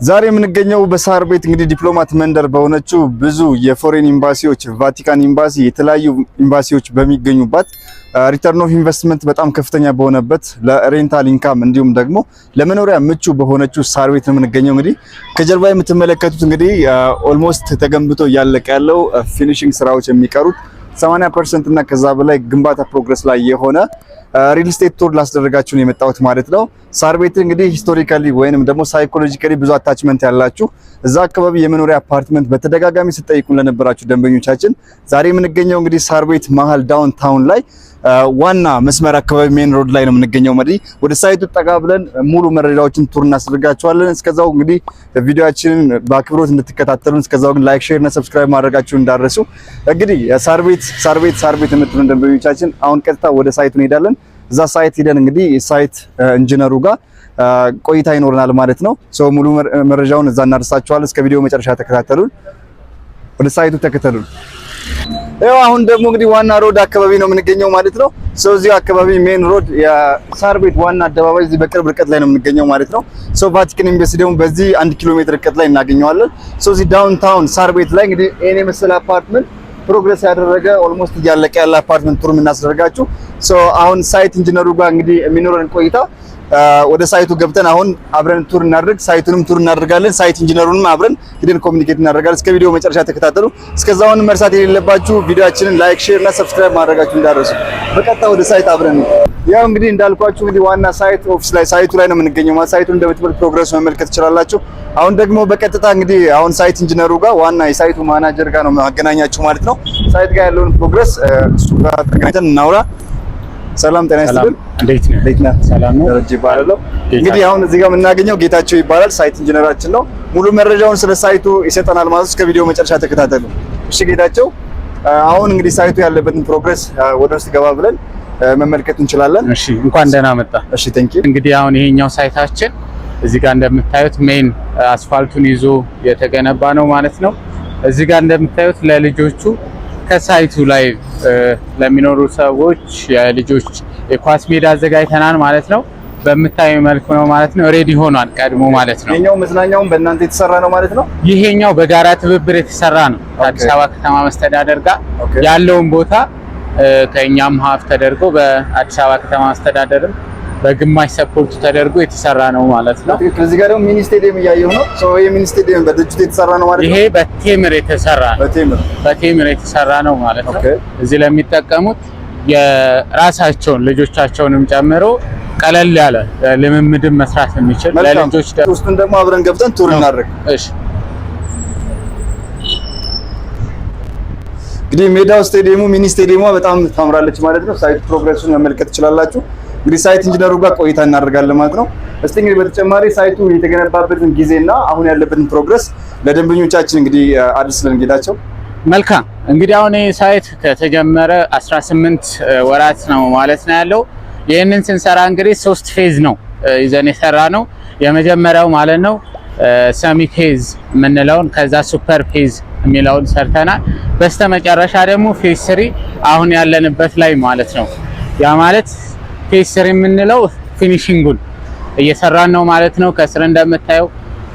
ዛሬ የምንገኘው በሳር ቤት እንግዲህ ዲፕሎማት መንደር በሆነችው ብዙ የ foreign ኤምባሲዎች፣ ቫቲካን ኤምባሲ፣ የተለያዩ ኤምባሲዎች በሚገኙባት፣ return of investment በጣም ከፍተኛ በሆነበት፣ ለ rental income እንዲሁም ደግሞ ለመኖሪያ ምቹ በሆነችው ሳር ቤት ነው የምንገኘው። እንግዲህ ከጀርባ የምትመለከቱት እንግዲህ almost ተገንብቶ እያለቀ ያለው፣ finishing ስራዎች የሚቀሩት፣ 80% እና ከዛ በላይ ግንባታ progress ላይ የሆነ real estate tour ላስደረጋችሁ ነው የመጣሁት ማለት ነው። ሳር ቤት እንግዲህ historically ወይንም ደግሞ psychologically ብዙ attachment ያላችሁ፣ እዛ አካባቢ የመኖሪያ አፓርትመንት በተደጋጋሚ ስትጠይቁን ለነበራችሁ ደንበኞቻችን፣ ዛሬ የምንገኘው እንግዲህ ሳር ቤት መሀል downtown ላይ ዋና መስመር አካባቢ main road ላይ ነው የምንገኘው። እንግዲህ ወደ site ኡ ጠጋ ብለን ሙሉ መረጃዎችን tour እናስደርጋችኋለን። እስከዛው እንግዲህ ቪዲዮአችንን በአክብሮት እንድትከታተሉን፣ እስከዛው ግን like፣ share እና subscribe ማድረጋችሁን እንዳትረሱ። እንግዲህ ሳር ቤት፣ ሳር ቤት፣ ሳር ቤት የምትሉን ደንበኞቻችን፣ አሁን ቀጥታ ወደ site ኡ እንሄዳለን። እዛ site ሄደን እንግዲህ የ site engineer ኡ ጋር ቆይታ ይኖረናል ማለት ነው። So ሙሉ መረጃውን እዛ እናደርሳችኋለን። እስከ ቪዲዮ መጨረሻ ተከታተሉን። ወደ site ኡ ተከተሉን። ያው አሁን ደግሞ እንግዲህ ዋና road አካባቢ ነው የምንገኘው ማለት ነው። So እዚሁ አካባቢ main road የሳር ቤት ዋና አደባባይ እዚህ በቅርብ ርቀት ላይ ነው የምንገኘው ማለት ነው። So ቫቲካን ኤምባሲ ደግሞ በዚህ 1 ኪሎ ሜትር ርቀት ላይ እናገኘዋለን። So እዚህ downtown ሳር ቤት ላይ እንግዲህ ይሄን የመሰለ አፓርትመንት፣ progress ያደረገ፣ almost እያለቀ ያለ አፓርትመንት tour የምናስደርጋችሁ። So አሁን site engineer ኡ ጋር እንግዲህ የሚኖረን ቆይታ ወደ site ኡ ገብተን አሁን አብረን tour እናድርግ። Site ኡንም tour እናደርጋለን። Site engineer ኡንም አብረን ሂደን communicate እናደርጋለን። እስከ ቪዲዮ መጨረሻ ተከታተሉ። እስከዛውን መርሳት የሌለባችሁ ቪዲዮአችንን like፣ share እና subscribe ማድረጋችሁ እንዳትረሱ። በቀጥታ ወደ site አብረን። ያው እንግዲህ እንዳልኳችሁ እንግዲህ ዋና site office ላይ፣ site ኡ ላይ ነው የምንገኘው። ማለት site ኡን እንደምትመለከቱት progress መመልከት ትችላላችሁ። አሁን ደግሞ በቀጥታ እንግዲህ አሁን site engineer ኡ ጋር፣ ዋና የ site ኡ manager ጋር ነው የማገናኛችሁ ማለት ነው። Site ጋር ያለውን progress እሱ ጋር ተገናኝተን እናውራ። ሰላም፣ ጤና ይስጥልን። እንዴት ነህ? እንዴት ነህ? ሰላም ነው። ደረጀ ይባላለሁ። እንግዲህ አሁን እዚህ ጋር የምናገኘው ጌታቸው ይባላል። Site engineer ኣችን ነው። ሙሉ መረጃውን ስለ site ኡ ይሰጠናል ማለት ነው። እስከ ቪዲዮ መጨረሻ ተከታተሉ። እሺ ጌታቸው፣ አሁን እንግዲህ site ኡ ያለበትን progress ወደ ውስጥ ገባ ብለን መመልከት እንችላለን። እሺ፣ እንኳን ደህና መጣህ። እሺ፣ thank you። እንግዲህ አሁን ይሄኛው site ኣችን እዚህ ጋር እንደምታዩት main አስፋልቱን ይዞ የተገነባ ነው ማለት ነው። እዚህ ጋር እንደምታዩት ለልጆቹ ከ site ኡ ላይ ለሚኖሩ ሰዎች የልጆች የኳስ ሜዳ አዘጋጅተናል ማለት ነው። በምታዩ መልኩ ነው ማለት ነው። Ready ሆኗል ቀድሞ ማለት ነው። ይሄኛው መዝናኛውም በእናንተ የተሰራ ነው ማለት ነው። ይሄኛው በጋራ ትብብር የተሰራ ነው ከአዲስ አበባ ከተማ መስተዳደር ጋር ያለውን ቦታ ከእኛም half ተደርጎ በአዲስ አበባ ከተማ መስተዳደርም በግማሽ support ተደርጎ የተሰራ ነው ማለት ነው። ትክክል። እዚህ ጋር ደግሞ mini stadium እያየሁ ነው። So ይሄ mini stadium በድርጅቱ የተሰራ ነው ማለት ነው። ይሄ በቴምር የተሰራ ነው። በቴምር። በቴምር የተሰራ ነው ማለት ነው። እዚህ ለሚጠቀሙት የራሳቸውን ልጆቻቸውንም ጨምሮ ቀለል ያለ ልምምድን መስራት የሚችል ለልጆች ውስጡን ደግሞ አብረን ገብተን tour እናድርግ። እሺ። እንግዲህ ሜዳው፣ ስቴዲየሙ፣ mini stadium ዋ በጣም ታምራለች ማለት ነው። Site progress ኡን መመልከት ትችላላችሁ። እንግዲህ site engineer ኡ ጋር ቆይታ እናደርጋለን ማለት ነው። እስቲ እንግዲህ በተጨማሪ site ኡ የተገነባበትን ጊዜና አሁን ያለበትን progress ለደንበኞቻችን እንግዲህ አድርስልን ጌታቸው። መልካም፣ እንግዲህ አሁን ይህ site ከተጀመረ 18 ወራት ነው ማለት ነው ያለው። ይህንን ስንሰራ እንግዲህ ሶስት phase ነው ይዘን የሰራነው። የመጀመሪያው ማለት ነው semi phase የምንለውን፣ ከዛ super phase የሚለውን ሰርተናል። በስተመጨረሻ ደግሞ phase three አሁን ያለንበት ላይ ማለት ነው። ያ ማለት phase three የምንለው finishing ኡን እየሰራን ነው ማለት ነው። ከስር እንደምታየው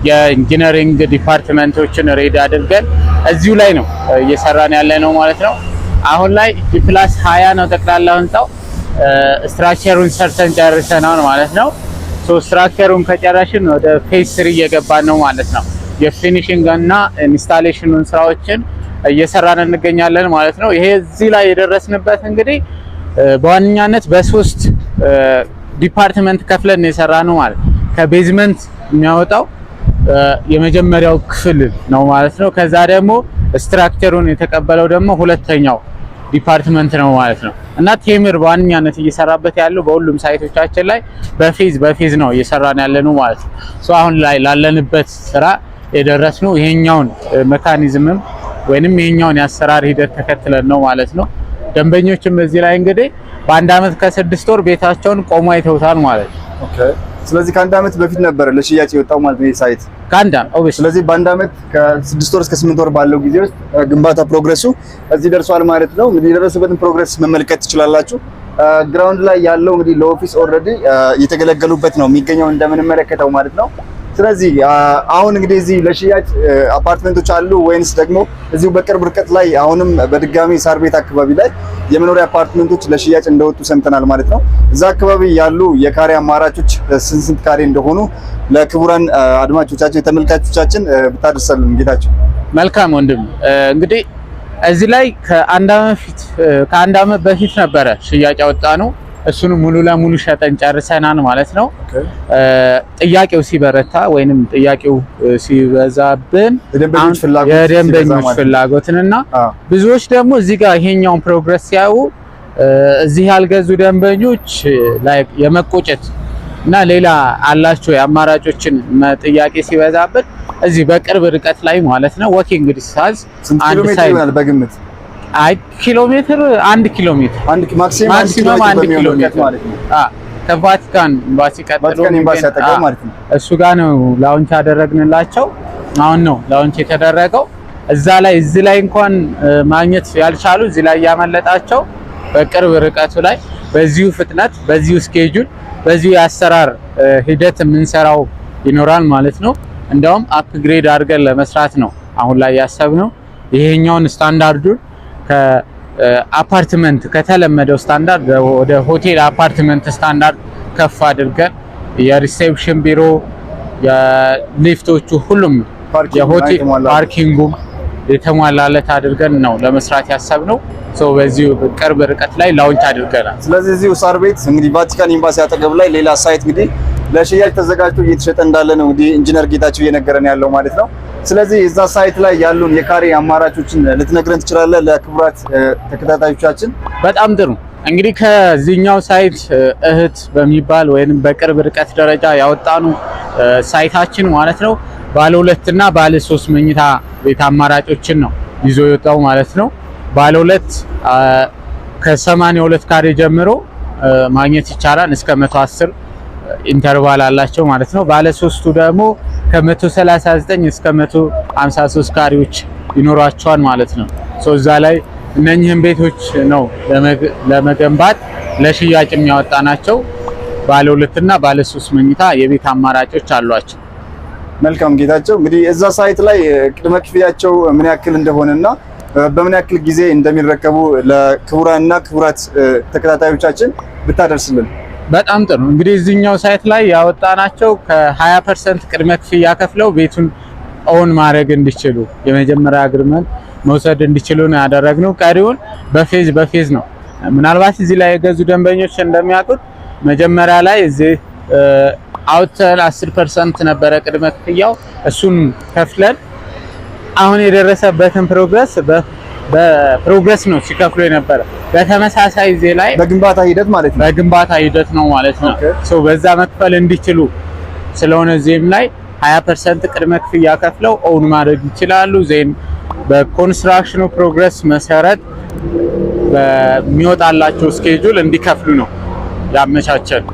የ engineering department ኦችን ready አድርገን እዚሁ ላይ ነው እየሰራን ያለ ነው ማለት ነው። አሁን ላይ G+20 ነው ጠቅላላ ህንጻው። Structure ኡን ሰርተን ጨርሰናል ማለት ነው። So structure ኡን ከጨረስን ወደ phase three እየገባን ነው ማለት ነው። የ finishing እና installation ኡን ስራዎችን እየሰራን እንገኛለን ማለት ነው። ይሄ እዚህ ላይ የደረስንበት እንግዲህ በዋነኛነት በሶስት department ከፍለን የሰራነው ማለት ከ basement የሚያወጣው የመጀመሪያው ክፍል ነው ማለት ነው። ከዛ ደግሞ structure ኡን የተቀበለው ደግሞ ሁለተኛው department ነው ማለት ነው። እና ቴምር በዋነኛነት እየሰራበት ያለው በሁሉም site ኦቻችን ላይ በ phase በ phase ነው እየሰራን ያለነው ማለት ነው። So አሁን ላይ ላለንበት ስራ የደረስነው ይሄኛውን mechanism ም ወይንም ይሄኛውን የአሰራር ሂደት ተከትለን ነው ማለት ነው። ደንበኞችም እዚህ ላይ እንግዲህ በአንድ አመት ከ6 ወር ቤታቸውን ቆሞ አይተውታል ማለት ነው። Okay። ስለዚህ ከአንድ አመት በፊት ነበረ ለሽያጭ የወጣው ማለት ነው ይህ site። ከአንድ አመት obviously። ስለዚህ በአንድ አመት ከ6 ወር እስከ 8 ወር ባለው ጊዜ ውስጥ ግንባታ progress ኡ እዚህ ደርሷል ማለት ነው። እንግዲህ የደረሰበትን progress መመልከት ትችላላችሁ። Ground ላይ ያለው እንግዲህ ለ office already እየተገለገሉበት ነው የሚገኘው እንደምንመለከተው ማለት ነው። ስለዚህ ስለዚህ አሁን እንግዲህ እዚህ ለሽያጭ አፓርትመንቶች አሉ ወይንስ ደግሞ እዚሁ በቅርብ ርቀት ላይ አሁንም በድጋሚ ሳር ቤት አካባቢ ላይ የመኖሪያ አፓርትመንቶች ለሽያጭ እንደወጡ ሰምተናል ማለት ነው። እዛ አካባቢ ያሉ የካሬ አማራጮች ስንት ስንት ካሬ እንደሆኑ ለክቡራን አድማጮቻችን ተመልካቾቻችን ብታደርሰልን ጌታቸው። መልካም ወንድም፣ እንግዲህ እዚህ ላይ ከአንድ አመት በፊት ነበረ ሽያጭ ያወጣነው። እሱንም ሙሉ ለሙሉ ሸጠን ጨርሰናል ማለት ነው። ጥያቄው ሲበረታ ወይንም ጥያቄው ሲበዛብን የደንበኞች ፍላጎትንና ብዙዎች ደግሞ እዚህ ጋር ይሄኛውን progress ሲያዩ እዚህ ያልገዙ ደንበኞች ላይ የመቆጨት እና ሌላ አላቸው የአማራጮችን ጥያቄ ሲበዛብን እዚህ በቅርብ ርቀት ላይ ማለት ነው walking distance አንድ site ይሆናል በግምት? አይ ኪሎ ሜትር፣ 1 ኪሎ ሜትር። አንድ maximum 1 ኪሎ ሜትር ማለት ነው። ከቫቲካን ኤምባሲ ቀጥሎ ቫቲካን ኤምባሲ አጠገብ ማለት ነው። እሱ ጋር ነው launch ያደረግንላቸው። አሁን ነው launch የተደረገው። እዛ ላይ እዚህ ላይ እንኳን ማግኘት ያልቻሉ፣ እዚህ ላይ ያመለጣቸው በቅርብ ርቀቱ ላይ በዚሁ ፍጥነት፣ በዚሁ schedule፣ በዚሁ የአሰራር ሂደት የምንሰራው ይኖራል ማለት ነው። እንደውም upgrade አድርገን ለመስራት ነው አሁን ላይ ያሰብነው። ይሄኛውን ስታንዳርዱን ከአፓርትመንት ከተለመደው ስታንዳርድ ወደ ሆቴል አፓርትመንት ስታንዳርድ ከፍ አድርገን የ reception ቢሮ፣ የሊፍቶቹ፣ ሁሉም የሆቴል parking ኡም የተሟላለት አድርገን ነው ለመስራት ያሰብነው። So በዚሁ ቅርብ ርቀት ላይ launch አድርገናል። ስለዚህ እዚሁ ሳር ቤት እንግዲህ ቫቲካን ኤምባሲ አጠገብ ላይ ሌላ site እንግዲህ ለሽያጭ ተዘጋጅቶ እየተሸጠ እንዳለ ነው እንግዲህ ኢንጂነር ጌታቸው እየነገረን ያለው ማለት ነው። ስለዚህ እዛ site ላይ ያሉን የካሬ አማራጮችን ልትነግረን ትችላለህ ለክቡራት ተከታታዮቻችን? በጣም ጥሩ። እንግዲህ ከዚህኛው site እህት በሚባል ወይንም በቅርብ ርቀት ደረጃ ያወጣነው site ኣችን ማለት ነው ባለ ሁለት እና ባለ ሶስት መኝታ ቤት አማራጮችን ነው ይዞ የወጣው ማለት ነው። ባለ ሁለት ከ82 ካሬ ጀምሮ ማግኘት ይቻላል፣ እስከ 110 interval አላቸው ማለት ነው። ባለ ሶስቱ ደግሞ ከ139 እስከ 153 ካሬዎች ይኖሯቸዋል ማለት ነው። So እዛ ላይ እነኚህን ቤቶች ነው ለመገንባት ለሽያጭ የሚያወጣናቸው። ባለ ሁለት እና ባለ ሶስት መኝታ የቤት አማራጮች አሏቸው። መልካም ጌታቸው፣ እንግዲህ እዛ site ላይ ቅድመ ክፍያቸው ምን ያክል እንደሆነና በምን ያክል ጊዜ እንደሚረከቡ ለክቡራንና ክቡራት ተከታታዮቻችን ብታደርስልን። በጣም ጥሩ። እንግዲህ እዚህኛው site ላይ ያወጣናቸው ከ20% ቅድመ ክፍያ ከፍለው ቤቱን own ማድረግ እንዲችሉ፣ የመጀመሪያ agreement መውሰድ እንዲችሉ ነው ያደረግነው። ቀሪውን በ phase በ phase ነው። ምናልባት እዚህ ላይ የገዙ ደንበኞች እንደሚያውቁት መጀመሪያ ላይ እዚህ አውጥተን 10% ነበረ ቅድመ ክፍያው። እሱን ከፍለን አሁን የደረሰበትን progress በ progress ነው ሲከፍሉ የነበረ። በተመሳሳይ ጊዜ ላይ በግንባታ ሂደት ማለት ነው። በግንባታ ሂደት ነው ማለት ነው። So በዛ መክፈል እንዲችሉ ስለሆነ እዚህም ላይ 20% ቅድመ ክፍያ ከፍለው own ማድረግ ይችላሉ። Then በ construction ኑ progress መሰረት በሚወጣላቸው schedule እንዲከፍሉ ነው ያመቻቸን።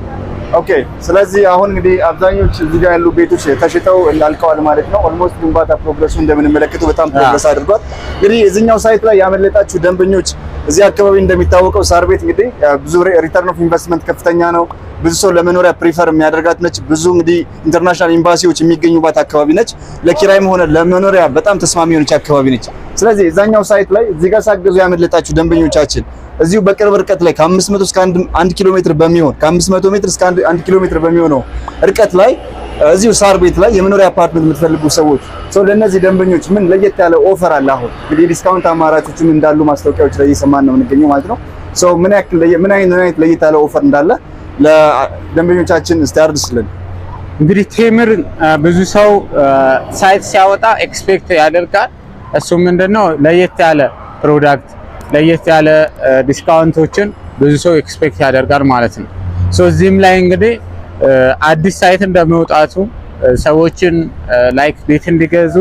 Okay። ስለዚህ አሁን እንግዲህ አብዛኞች እዚህ ጋር ያሉ ቤቶች ተሽጠው አልቀዋል ማለት ነው። Almost ግንባታ progress ኡ እንደምንመለከተው በጣም progress አድርጓል። እንግዲህ እዚህኛው site ላይ ያመለጣችሁ ደንበኞች፣ እዚህ አካባቢ እንደሚታወቀው ሳር ቤት እንግዲህ ብዙ return of investment ከፍተኛ ነው። ብዙ ሰው ለመኖሪያ prefer የሚያደርጋት ነች። ብዙ እንግዲህ international ኤምባሲዎች የሚገኙባት አካባቢ ነች። ለኪራይም ሆነ ለመኖሪያ በጣም ተስማሚ የሆነች አካባቢ ነች። ስለዚህ እዛኛው site ላይ እዚህ ጋር ሳትገዙ ያመለጣችሁ ደንበኞቻችን እዚሁ በቅርብ ርቀት ላይ ከ500 እስከ 1 ኪሎ ሜትር በሚሆን፣ ከ500 ሜትር እስከ 1 ኪሎ ሜትር በሚሆነው ርቀት ላይ እዚሁ ሳር ቤት ላይ የመኖሪያ አፓርትመንት የምትፈልጉ ሰዎች፣ so ለእነዚህ ደንበኞች ምን ለየት ያለ offer አለ? አሁን እንግዲህ discount አማራጮችም እንዳሉ ማስታወቂያዎች ላይ እየሰማን ነው የምንገኘው ማለት ነው። So ምን አይነት ለየት ያለ offer እንዳለ ለደንበኞቻችን እስቲ አድርስልን። እንግዲህ ቴምር ብዙ ሰው site ሲያወጣ expect ያደርጋል። እሱ ምንድነው? ለየት ያለ product፣ ለየት ያለ discount ኦችን ብዙ ሰው expect ያደርጋል ማለት ነው። So እዚህም ላይ እንግዲህ አዲስ site እንደመውጣቱ ሰዎችን like ቤት እንዲገዙ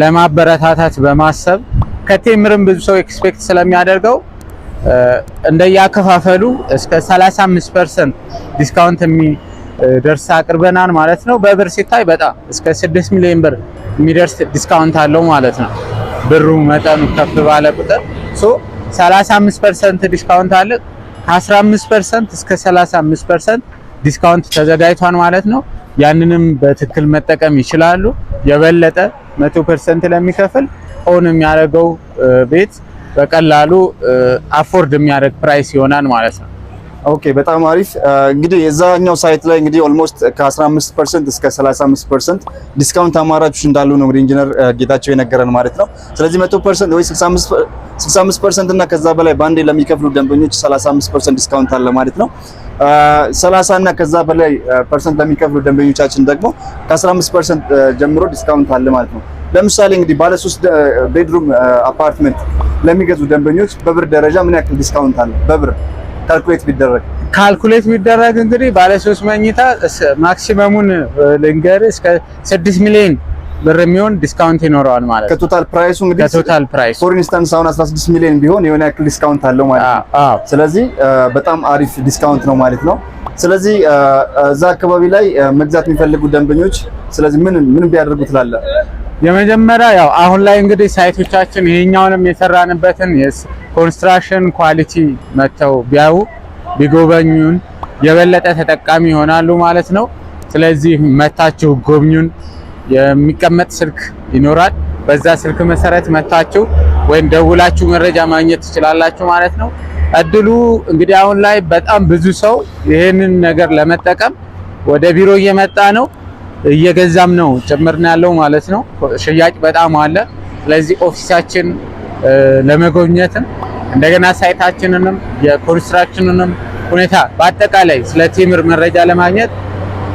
ለማበረታታት በማሰብ፣ ከቴምርም ብዙ ሰው expect ስለሚያደርገው እንደያከፋፈሉ እስከ 35% discount የሚደርስ አቅርበናል ማለት ነው። በብር ሲታይ በጣም እስከ 6 ሚሊዮን ብር የሚደርስ discount አለው ማለት ነው። ብሩ መጠኑ ከፍ ባለ ቁጥር so 35% discount አለ። ከ15% እስከ 35% discount ተዘጋጅቷል ማለት ነው። ያንንም በትክክል መጠቀም ይችላሉ። የበለጠ 100% ለሚከፍል own የሚያደርገው ቤት በቀላሉ afford የሚያደርግ price ይሆናል ማለት ነው። Okay፣ በጣም አሪፍ። እንግዲህ የዛኛው site ላይ እንግዲህ almost ከ15% እስከ 35% discount አማራጮች እንዳሉ ነው እንግዲህ ኢንጂነር ጌታቸው የነገረን ማለት ነው። ስለዚህ 100% ወይ 65% እና ከዛ በላይ ባንዴ ለሚከፍሉ ደንበኞች 35% discount አለ ማለት ነው። 30 እና ከዛ በላይ percent ለሚከፍሉ ደንበኞቻችን ደግሞ ከ15% ጀምሮ discount አለ ማለት ነው። ለምሳሌ እንግዲህ ባለ 3 bedroom አፓርትመንት ለሚገዙ ደንበኞች በብር ደረጃ ምን ያክል discount አለ? በብር calculate ቢደረግ? Calculate ቢደረግ እንግዲህ ባለ 3 መኝታ maximum ኡን ልንገርህ፣ እስከ 6 ሚሊዮን ብር የሚሆን discount ይኖረዋል ማለት ነው። ከ total price ኡ እንግዲህ ከ total price ኡ። For instance አሁን 16 ሚሊዮን ቢሆን የሆነ ያክል discount አለው ማለት ነው። አዎ። ስለዚህ በጣም አሪፍ discount ነው ማለት ነው። ስለዚህ እዛ አካባቢ ላይ መግዛት የሚፈልጉ ደንበኞች ስለዚህ ምን ምን ቢያደርጉ ትላለህ? የመጀመሪያ ያው አሁን ላይ እንግዲህ site ኦቻችን ይሄኛውንም የሰራንበትን construction quality መጥተው ቢያዩ፣ ቢጎበኙን የበለጠ ተጠቃሚ ይሆናሉ ማለት ነው። ስለዚህ መታችሁ ጎብኙን። የሚቀመጥ ስልክ ይኖራል። በዛ ስልክ መሰረት መታችሁ ወይም ደውላችሁ መረጃ ማግኘት ትችላላችሁ ማለት ነው። እድሉ እንግዲህ አሁን ላይ በጣም ብዙ ሰው ይሄንን ነገር ለመጠቀም ወደ ቢሮ እየመጣ ነው፣ እየገዛም ነው ጭምር ነው ያለው ማለት ነው። ሽያጭ በጣም አለ። ስለዚህ office ኣችን ለመጎብኘትም እንደገና site ኣችንንም የ construction ኑንም ሁኔታ በአጠቃላይ ስለ ቴምር መረጃ ለማግኘት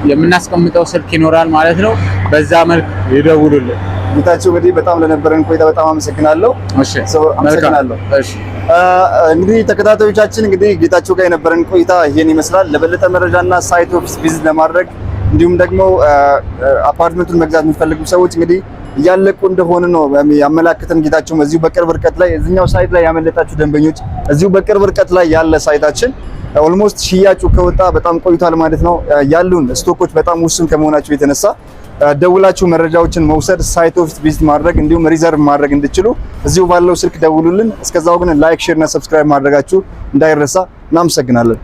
የምናስቀምጠው ስልክ ይኖራል ማለት ነው። በዛ መልክ ይደውሉልን። ጌታቸው፣ እንግዲህ በጣም ለነበረን ቆይታ በጣም አመሰግናለሁ። እሺ። So አመሰግናለሁ። እሺ። እንግዲህ ተከታታዮቻችን፣ እንግዲህ ጌታቸው ጋር የነበረን ቆይታ ይሄን ይመስላል። ለበለጠ መረጃና site office visit ለማድረግ እንዲሁም ደግሞ አፓርትመንቱን መግዛት የሚፈልጉ ሰዎች እንግዲህ እያለቁ እንደሆነ ነው ያመላክተን ጌታቸው። እዚሁ በቅርብ ርቀት ላይ እዚኛው site ላይ ያመለጣችሁ ደንበኞች፣ እዚሁ በቅርብ ርቀት ላይ ያለ site ኣችን almost ሽያጩ ከወጣ በጣም ቆይቷል ማለት ነው። ያሉን stock ኦች በጣም ውስን ከመሆናቸው የተነሳ ደውላችሁ መረጃዎችን መውሰድ፣ site office visit ማድረግ እንዲሁም reserve ማድረግ እንድችሉ እዚሁ ባለው ስልክ ደውሉልን። እስከዛው ግን like፣ share እና subscribe ማድረጋችሁ እንዳይረሳ። እናመሰግናለን።